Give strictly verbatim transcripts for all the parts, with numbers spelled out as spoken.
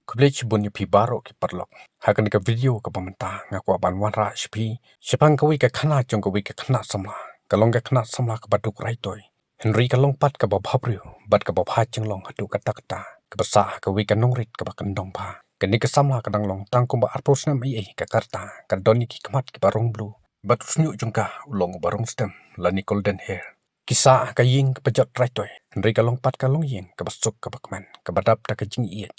Khublei shibun ïa phi baroh ki paralok. Ha kane ka video kaba mynta nga kwah ban wanrah sha phi shaphang kawei ka khana jong kawei ka khynnah samla. Ka long ka khynnah samla kaba duk raitoi. Hynrei ka long pat kaba bhabriew bad kaba bha jinglong haduh katta katta, kaba sah ha kawei ka nongrit kaba kyndong bha. Kane ka samla ka dang long tang kumba arphew snem ei ei ka rta, ka don ïa ki khmat kiba rong blue bad u shñiuh jong ka u long uba rong stem lane golden hair. Ki sah ha ka ïing kaba jot raitoi, hynrei ka long pat ka longïing kaba suk kaba kmen, kaba dap da ka jingïeit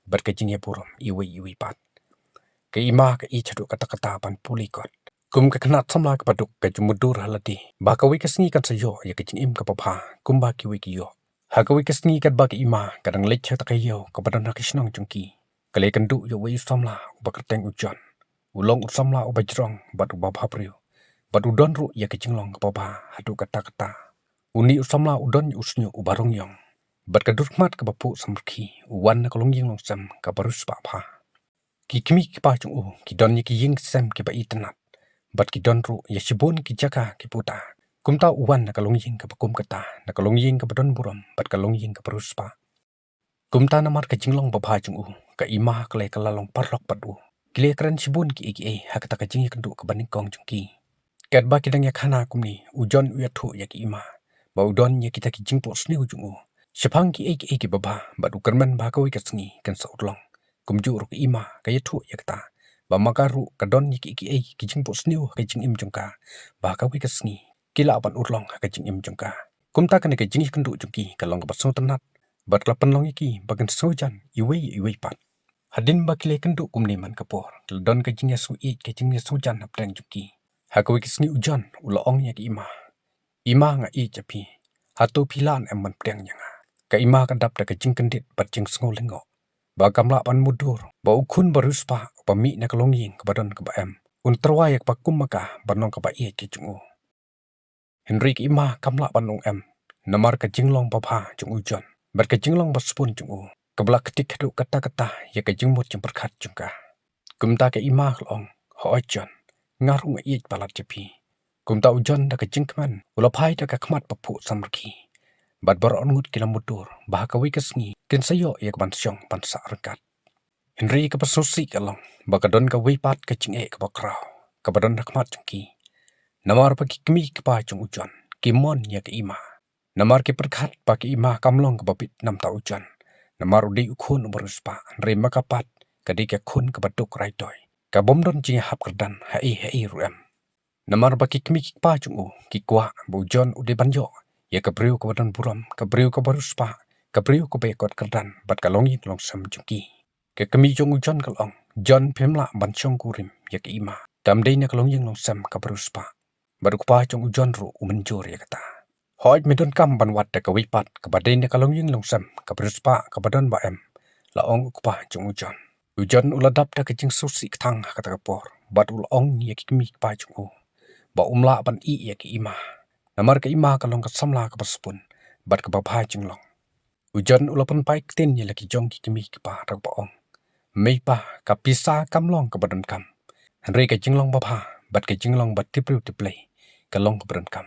bad ka jingïaburom iwei iwei pat. Ka i ma ka ïeit haduh katta katta ban pule kot. Kum ka khynnah samla kaba duk, ka ju mutdur ha lade ba kawei ka sngi kan sa ïoh ïa ka jingim kaba bha kumba kiwei ki ïoh. Ha kawei ka sngi katba ka i ma ka dang leit sha kata ka ïew kaba don ha ka shnong jong ki, ka la ïakynduh ïa uwei u samla uba kyrteng u John. U long u samla uba jrong bad uba bhabriew, bad u don ruh ïa ka jinglong kaba bha haduh katta katta. Une u samla u don ïa u shñiuh uba rong ïong bad ka dur khmat kaba phuh samrkhie. U wan na ka longïing longsem kaba riewspah bha. Ki kmie ki kpa jong u ki don ïa ki ïing ki sem kiba itynnat bad ki don ruh ïa shibun ki jaka ki puta. Kumta u wan na ka longïing kaba kum kata, na ka longïing kaba don burom bad ka longïing kaba riewspah. Kumta namar ka jinglong babha jong u, ka i ma ka la ïa kylla long paralok bad u. Ki la ïa kren shibun kiei kiei ha kata ka jingïakynduh kaba nyngkong jong ki. Katba ki dang ïakhana kumne, u John u ïathuh ïa ka i ma ba u don ïa kita ki jingphohsniew jong u shaphang kiei kiei kiba bha, bad u kyrmen ba ha kawei ka sngi kan sa urlong. Kumjuh ruh ka i ma ka ïathuh ïa kata ba ma ka ruh ka don ïa kiei kiei ki jingphohsniew ha ka jingim jong ka, ba ha kawei ka sngi ki lah ban urlong ha ka jingim jong ka. Kumta kane ka jingïakynduh jong ki ka long kaba sngewtynnat bad ka la pynlong ïa ki ba kin sngewjan iwei ïa iwei pat. Hadien ba ki la ïakynduh kumne man ka por, ka la don ka jingïasngewïeit, ka jingïasngewjan hapdeng jong ki. Ha kawei ka sngi u John u la ong ïa ka i ma, "I ma, nga ïeit ïa phi. Hato phi lah ne em ban pdiang ïa nga?" Ka i ma ka dap da ka jingkyndit bad jingsngew lyngngoh ba kam lah ban mutdur ba u khun ba riewspah uba mih na ka longïing kaba don kaba em un tyrwa ïa kaba kum ma ka ban long kaba ïeit ka jong u. Hynrei ka i ma kam lah ban ong em, namar ka jinglong babha jong u John bad ka jinglong ba sbun jong u, kaba la ktik haduh katta katta ïa ka jingmut jingpyrkhat jong ka. Kumta ka i ma ka la ong, "Hooid John, nga ruh nga ïeit palat ïa phi." Kumta u John da ka jingkmen u la phai da ka khmat ba phuh samrkhie, bad baroh arngut ki la mutdur ba ha kawei ka sngi kin sa ïoh ïa ka ban shong ban sah ryngkat. Hynrei kaba sngewsih ka long ba ka don kawei pat ka jingeh kaba khraw kaba don ha khmat jong ki. Namar ba ki kmie ki kpa jong u John ki mon ïa ka i ma. Namar ki pyrkhat ba ka i ma kam long kaba bit namar u John, namar u dei u khun uba riewspah, hynrei ma ka pat ka dei ka khun kaba duk raitoi, ka bym don jingïahap kyrdan ha ei ha ei ruh em. Namar ba ki kmie ki kpa jong u ki kwah ba u John u dei ban ïoh ïa ka briew kaba don burom, ka briew kaba riewspah, ka briew kaba ïakot kyrdan bad ka longïing longsem jong ki. Ka kmie jong u John ka la ong, "John, phim lah ban shongkurim ïa ka i ma. Kam dei na ka longïing longsem kaba riewspah." Bad u kpa jong u John ruh u mynjur ïa kata. "Hooid, me donkam ban wad da kawei pat kaba dei na ka longïing longsem kaba riewspah kaba don ba em," la ong u kpa jong u John. U John u la dap da ka jingsngewsih kthang ha kata ka por, bad u la ong ïa ki kmie ki kpa jong u ba um lah ban ïeh ïa ka i ma, namar ka i ma ka long ka samla kaba sbun bad kaba bha jinglong. U John u la pynpaw ktien ïa la ki jong ki kmie ki kpa da kaba ong, "Mei pa, ka pisa kam long kaba donkam, hynrei ka jinglong babha bad ka jinglong ba tip briew tip Blei ka long kaba donkam."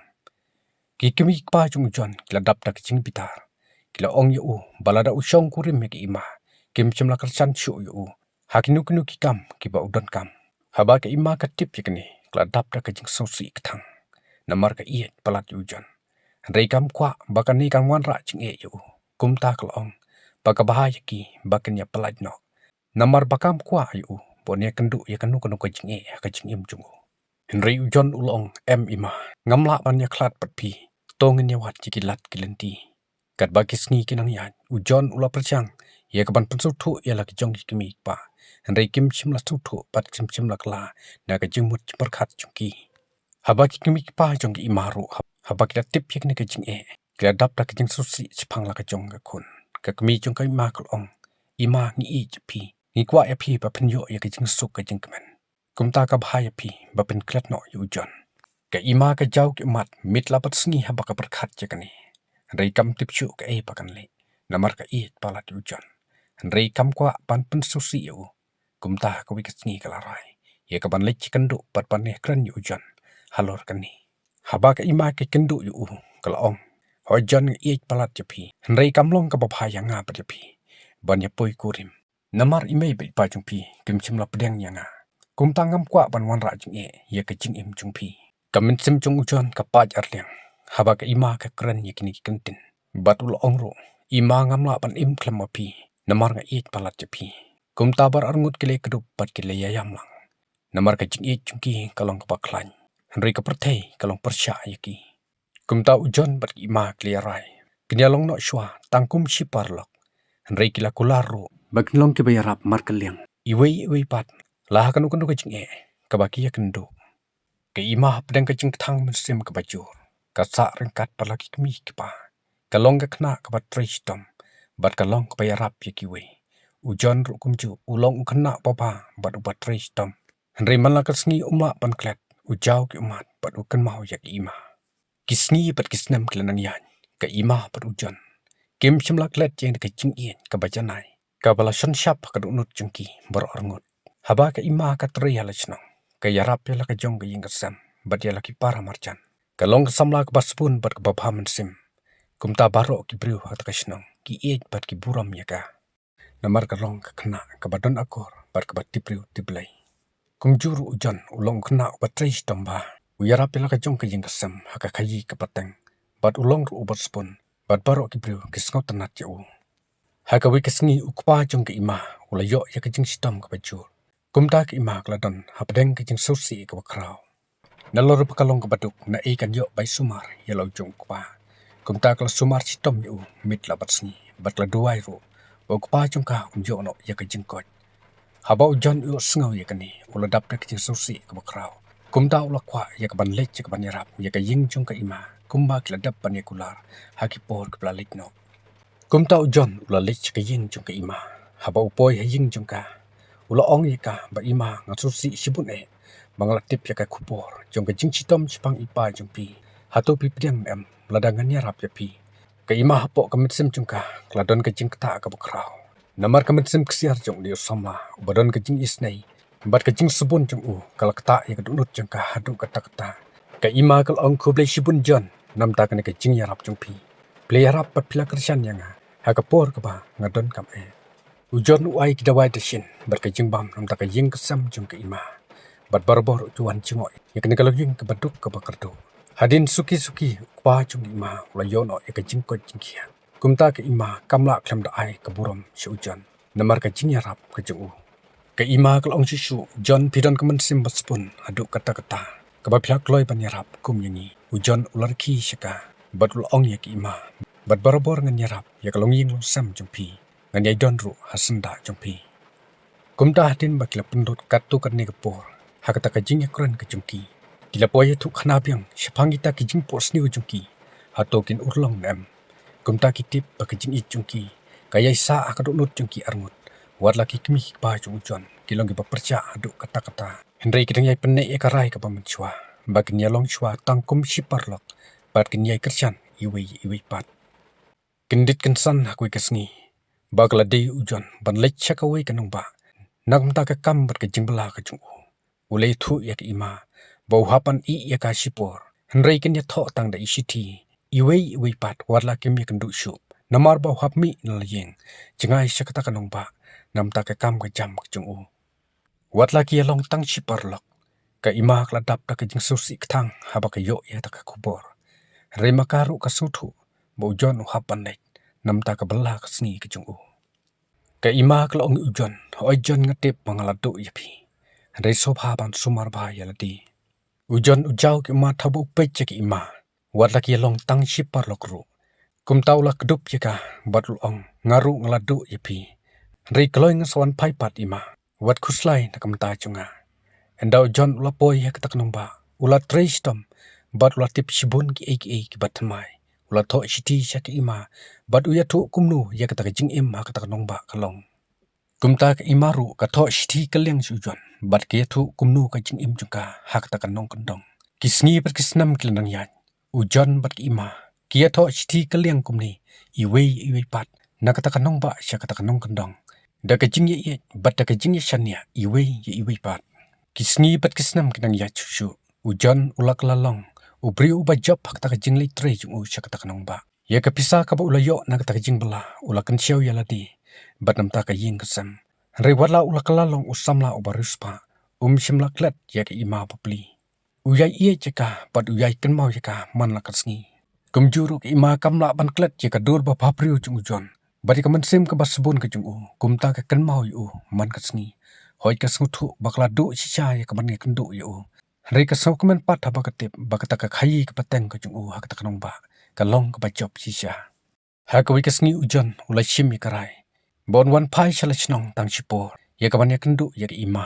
Ki kmie ki kpa jong u John ki la dap da ka jingbitar. Ki la ong ïa u ba lada u shongkurim ïa ka i ma, kim shym la kyrshan shuh ïa u ha kino kino ki kam kiba u donkam. Haba ka i ma ka tip ïa kane, ka la dap da ka jingsngewsih kthang, namar ka ïeit palat ïa u John. Hynrei kam kwah ba kane kan wanrah jingeh ïa u. Kumta ka la ong ba ka bha ïa ki ba kin ïa pyllait noh, namar ba kam kwah ïa u ba un ïakynduh ïa kano kano ka jingeh ha ka jingim jong u. Hynrei u John u la ong, "Em i ma, ngam lah ban ïakhlad bad phi. To ngin ïa wad ïa ki lad ki lynti." Katba ki sngi ki nang ïaid, u John u la pyrshang ïa ka ban pynsngewthuh ïa la ki jong ki kmie ki kpa, hynrei kim shym la sngewthuh bad kim shym la kylla na ka jingmut jingpyrkhat jong ki. Haba ki kmie ki kpa jong ka i ma ruh, haba ki la tip ïa kane ka jingeh, ki la dap da ka jingsngewsih shaphang la ka jong ka khun. Ka kmie jong ka i ma ka la ong, "I ma, ngi ïeit ïa phi. Ngi kwah ïa phi ba phin ïoh ïa ka jingsuk ka jingkmen. Kumta ka bha ïa phi ba phin klet noh ïa u John." Ka i ma ka jaw ki ummat, miet la bad sngi haba ka pyrkhat ïa kane. Hynrei kam tip shuh kaei ba kan leh, namar ka ïeit palat ïa u John. Hynrei kam kwah ban pynsngewsih ïa u. Kumta ha kawei ka sngi ka la rai ïa ka ban leit ïakynduh bad ban ïakren ïa u John halor kane. Haba ka i ma ka ïakynduh ïa u, ka la ong, "Hooid John, nga ïeit palat ïa phi, hynrei kam long kaba bha ïa nga bad ïa phi ban ïa poi kurim. Namar i mei bad i pa jong phi kim shym la pdiang ïa nga, kumta ngam kwah ban wanrah jingeh ïa ka jingim jong phi. Ka mynsiem jong u John ka pait arliang haba ka i ma ka kren ïa kine ki kyntien. Bad u la ong ruh, i ma, ngam lah ban im khlem ma phi, namar nga ïeit palat ïa phi. Kumta baroh arngut ki la ïakdup bad ki la ïaiam lang. Namar ka jingïeit jong ki ka long kaba khlaiñ, hynrei ka pyrthei ka long pyrshah ïa ki. Kumta u John bad ka i ma ki la ïarai. Kin ïalong noh shuwa tang kum shi paralok, hynrei ki la kular ruh ba kin long kiba ïarap markylliang, iwei iwei pat, la ha kano kano ka jingeh kaba ki ïakynduh. Ka i ma hapdeng ka jingkthang mynsiem kaba jur, ka sah ryngkat bad la ki kmie ki kpa. Ka long ka khynnah kaba trei shitom bad ka long kaba ïarap ïa kiwei. U John ruh kumjuh u long u khynnah uba bha bad uba trei shitom. Hynrei man la ka sngi um lah ban klet, u jaw ki ummat bad u kynmaw ïa ka i ma. Ki sngi bad ki snem ki la nang ïaid, ka i ma bad u John kim shym la klet ïa ka jingïeit kaba janai kaba la shon shap ha ka dohnud jong ki baroh arngut. Haba ka i ma ka trei ha la shnong, ka ïarap ïa la ka jong ka ïing ka sem bad ïa la ki para marjan. Ka long ka samla kaba sbun bad kaba bha mynsiem. Kumta baroh ki briew ha kata ka shnong ki ïeit bad ki burom ïa ka. Namar ka long ka khynnah kaba don akor bad kaba tip briew tip Blei. Kumjuh ruh u John u long u khynnah uba trei shitom bha. U ïarap ïa la ka jong ka ïing ka sem ha ka khaïi ka pateng, bad u long ruh uba sbun, bad baroh ki briew ki sngewtynnat ïa u. Ha kawei ka sngi u kpa jong ka i ma u la ïoh ïa ka jingshitom kaba jur. Kumta ka i ma ka la don hapdeng ka jingsngewsih kaba khraw. Nalor ba ka long kaba duk, naei kan ïoh bai sumar ïa la u jong u kpa. Kumta ka la sumar shitom ïa u miet la bad sngi, bad ka la duwai ruh ba u kpa jong ka un ïoh noh ïa ka jingkoit. Haba u John u ïohsngew ïa kane, u la dap da ka jingsngewsih kaba khraw. Kumta u la kwah ïa ka ban leit ïa ka ban ïarap ïa ka ïing jong ka i ma, kumba ki la dep ban ïa kular ha ki por kiba la leit noh. Kumta u John u la leit sha ka ïing jong ka i ma. Haba u poi ha ïing jong ka, u la ong ïa ka ba, i ma, nga sngewsih shibun eh ba nga la tip ïa ka khubor jong ka jingshitom shaphang i pa jong phi. Hato phi pdiang ne em lada ngan ïarap ïa phi? Ka i ma hapoh ka mynsiem jong ka ka la don ka jingktah kaba khraw. Namar ka mynsiem ksiar jong une u samla uba don ka jingisynei bad ka jingsbun jong u ka la ktah ïa ka dohnud jong ka haduh katta katta. Ka i ma ka la ong, khublei shibun John, namta kane ka jingïarap jong phi. Phi la ïarap bad phi la kyrshan ïa nga ha ka por kaba nga donkam eh. U John u ai ki dawai dashin bad ka jingbam namta ka ïing ka sem jong ka i ma. Bad barabor u ju wan jngoh ïa kane ka longïing kaba duk kaba kyrduh. Hadien suki suki u kpa jong ka i ma u la ïoh noh ïa ka jingkoit jingkhiah. Kumta ka i ma kam lah khlem da ai ka burom sha u John namar ka jingïarap ka jong u. Ka i ma ka la ong shuh shuh, John, phi don ka mynsiem ba sbun haduh katta katta kaba phi la kloi ban ïarap kum ïa ngi. U John u la rkhie sha ka bad u la ong ïa ka i ma, bad barabor ngan ïarap ïa ka longïing longsem jong phi, ngan ïai don ruh ha syndah jong phi. Kumta hadien ba ki la pynlut katto katne ka por ha kata ka jingïakren ka jong ki, ki la poi ïathuh khana biang shaphang kita ki jingphohsniew jong ki, hato kin urlong ne em. Kumta ki tip ba ka jingïeit jong ki ka ïai sah ha ka dohnud jong ki arngut. Wat la ki kmie ki kpa jong u John ki long kiba pyrshah haduh katta katta, hynrei ki dang ïai pynneh ïa ka rai kaba mynshuwa ba kin ïalong shuwa tang kum shi paralok bad kin ïai kyrshan iwei ïa iwei pat. Kyndit kynsan ha kawei ka sngi ba ka la dei u John ban leit sha kawei ka nongbah na ka bynta ka kam bad ka jingbylla ka jong u. U la ïathuh ïa ka i ma ba u hap ban ïeh ïa ka shipor, hynrei kin ïathoh tang da i shithi iwei ïa iwei pat wat la kim ïakynduh shuh, namar ba u hap mih na la ïing jngai sha kata ka nongbah na ka bynta ka kam ka jam ka jong u. Wat la ki ïalong tang shi paralok, ka i ma ka la dap da ka jingsngewsih kthang haba ka ïoh ïa kata ka khubor. Hynrei ma ka ruh ka sngewthuh ba u John u hap ban leit na ka bynta ka bylla ka sngi ka jong u. Ka i ma ka la ong ïa u John, hooid John, nga tip ba nga la duh ïa phi, hynrei sngewbha ban sumar bha ïa lade. U John u jaw ki ummat haba u peit ïa ka i ma. Wat la ki ïalong tang shi paralok ruh. Kumta u la kdup ïa ka bad u la ong, nga ruh nga la duh ïa phi, hynrei kloi ngan sa wan phai pat i ma. Wat khuslai na ka bynta jong nga. Ynda u John u la poi ha kata ka nongbah, u la trei shitom bad u la tip shibun kiei kiei kiba thymmai. U la thoh shithi sha ka i ma bad u ïathuh kumno ïa kata ka jingim ha kata ka nongbah ka long. Kumta ka i ma ruh ka thoh shithi kylliang sha u John bad ka ïathuh kumno ka jingim jong ka ha kata ka nongkyndong. Ki sngi bad ki snem ki la nang ïaid, u John bad ka i ma ki ïathoh shithi kylliang kumne iwei ïa iwei pat, na kata ka nongbah sha kata ka nongkyndong, da ka jingïaieit bad da ka jingïashaniah iwei ïa iwei pat. Ki sngi bad ki snem ki nang ïaid shuh shuh. U John u la kylla long u briew uba jop ha kata ka jingleit trei jong u sha kata ka nongbah. Ïa ka pisa kaba u la ïoh na kata ka jingbylla u la kynshew ïa lade bad na ka bynta ka ïing ka sem. Hynrei wat la u la kylla long u samla uba riewspah, um shym la klet ïa ka i ma bapli. U ïai ïeit ïa ka bad u ïai kynmaw ïa ka man la ka sngi. Kumjuh ruh ka i ma kam lah ban klet ïa ka dur babhabriew jong u John bad ïa ka mynsiem kaba sbun ka jong u, kumta ka kynmaw ïa u man ka sngi. Hooid, ka sngewthuh ba ka la duh shisha ïa ka ban ïakynduh ïa u, hynrei ka sngewkmen pat haba ka tip ba kata ka khaii kaba teng ka jong u ha kata ka nongbah ka long kaba jop shisha. Ha kawei ka sngi u John u la shim ïa ka rai ba un wan phai sha la shnong tang shipor ïa ka ban ïakynduh ïa ka i ma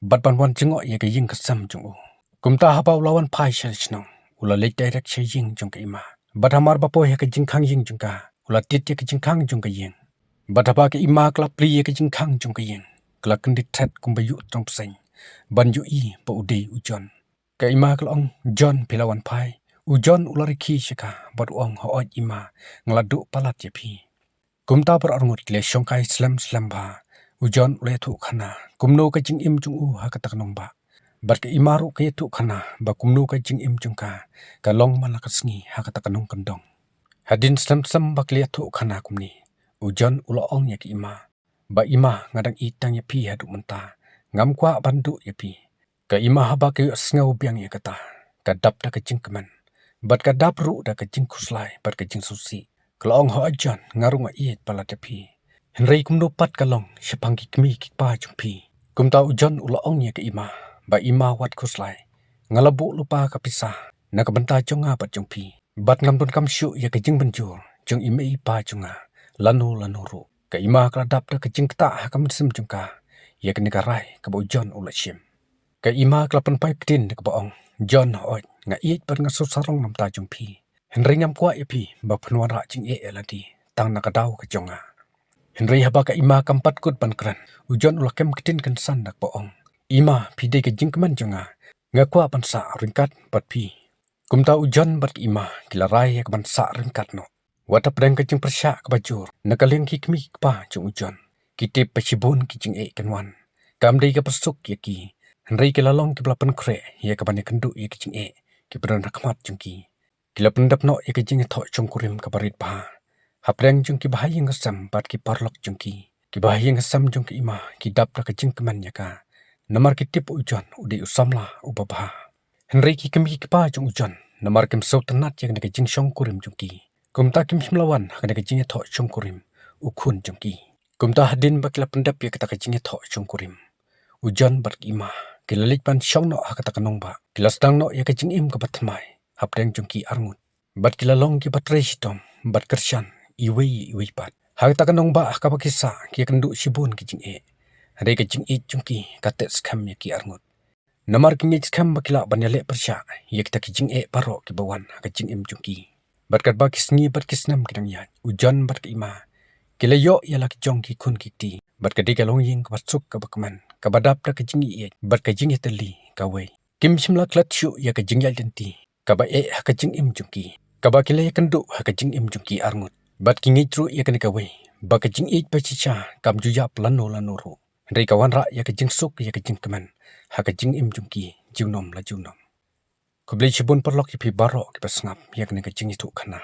bad ban wan jngoh ïa ka ïing ka sem jong u. Kumta haba u la wan phai sha la shnong, u la leit direct sha ïing jong ka i ma. Bad hamar ba poi ha ka jingkhang ïing jong ka, u la tied ïa ka jingkhang jong ka ïing. Bad haba ka i ma ka la plie ïa ka jingkhang jong ka ïing, ka la kyndit thet kumba ïuh tong pseng ban ïohi ba u dei u John. Ka i ma ka la ong, "John, phi la wan phai?" U John u la rkhie sha ka bad u ong, "Hooid i ma, nga la duh palat ïa phi." Kumta baroh arngut ki la shongkai slem slem bha. U John u la ïathuh khana kumno ka jingim jong u ha kata ka nongbah, bad ka i ma ruh ka ïathuh khana ba kumno ka jingim jong ka ka long man la ka sngi ha kata ka nongkyndong. Hadien slem slem ba ki la ïathuh khana kumne, u John u la ong ïa ka i ma ba, "I ma, nga dang ïeit tang ïa phi haduh mynta, ngam kwah ban duh ïa phi." Ka i ma haba ka ïohsngew biang ïa kata, ka dap da ka jingkmen bad ka dap ruh da ka jingkhuslai bad ka jingsngewsih. Ka la ong, "Hooid John, nga ruh nga ïeit palat ïa phi. Hynrei kumno pat ka long shaphang ki kmie ki kpa jong phi?" Kumta u John u la ong ïa ka i ma ba, "I ma, wat khuslai, nga la buh lypa ka pisa na ka bynta jong nga bad jong phi, bad ngam donkam shuh ïa ka jingmynjur jong i mei i pa jong nga lano lano ruh." Ka i ma ka la dap da ka jingktah ha ka mynsiem jong ka ïa kane ka rai kaba u John u la shim. Ka i ma ka la pynpaw ktien da kaba ong, "John, hooid, nga ïeit bad nga sngewsarong na ka bynta jong phi, hynrei ngam kwah ïa phi ba phin wanrah jingeh ïa lade tang na ka daw ka jong nga." Hynrei haba ka i ma kam pat kut ban kren, u John u la kem ktien kynsan da kaba ong, "I ma, phi dei ka jingkmen jong nga, nga kwah ban sah ryngkat bad phi." Kumta u John bad ka i ma ki la rai ïa ka ban sah ryngkat noh. Wat hapdeng ka jingpyrshah kaba jur na ka liang ki kmie ki kpa jong u John, ki tip ba shibun ki jingeh kin wan. Kam dei kaba suk ïa ki, hynrei ki la long kiba la pynkhreh ïa ka ban ïakynduh ïa ki jingeh kiba don ha khmat jong ki. Ki la pyndep noh ïa ka jingïathoh shongkurim kaba rit bha hapdeng jong ki bahaïing hasem bad ki paralok jong ki. Ki bahaïing hasem jong ka i ma ki dap da ka jingkmen ïa ka, namar ki tip u John u dei u samla uba bha. Hynrei ki kmie ki kpa jong u John, namar kim sngewtynnat ïa kane ka jingshongkurim jong ki, kumta kim shym la wan ha kane ka jingïathoh shongkurim u khun jong ki. Kumta hadien ba ki la pyndep ïa kata ka jingïathoh shongkurim, u John bad ka i ma ki la leit ban shong noh ha kata ka nongbah. Ki la sdang noh ïa ka jingim kaba thymmai hapdeng jong ki arngut, bad ki la long kiba trei shitom bad kyrshan iwei ïa iwei pat. Ha kata ka nongbah ha kaba ki sah ki ïakynduh shibun ki jingeh, hynrei ka jingïeit jong ki ka teh skhem ïa ki arngut. Namar ki ngeit skhem ba ki lah ban ïaleh pyrshah ïa kita ki jingeh baroh kiba wan ha ka jingim jong ki. Bad katba ki sngi bad ki snem ki dang ïaid, u John bad ka i ma ki la ïoh ïa la ki jong ki khun ki kti, bad ka dei ka longïing kaba suk kaba kmen, kaba dap da ka jingïeit bad ka jingïatylli kawei. Kim shym la klet shuh ïa ka jingïaid lynti kaba eh ha ka jingim jong ki, kaba ki la ïakynduh ha ka jingim jong ki arngut. Bad ki ngeit ruh ïa kane kawei, ba ka jingïeit ba shisha kam ju ïap lano lano ruh, hynrei ka wanrah ïa ka jingsuk ïa ka jingkmen ha ka jingim jong ki junom la junom. Khublei shibun paralok ïa phi baroh kiba sngap ïa kane ka jingïathuh khana.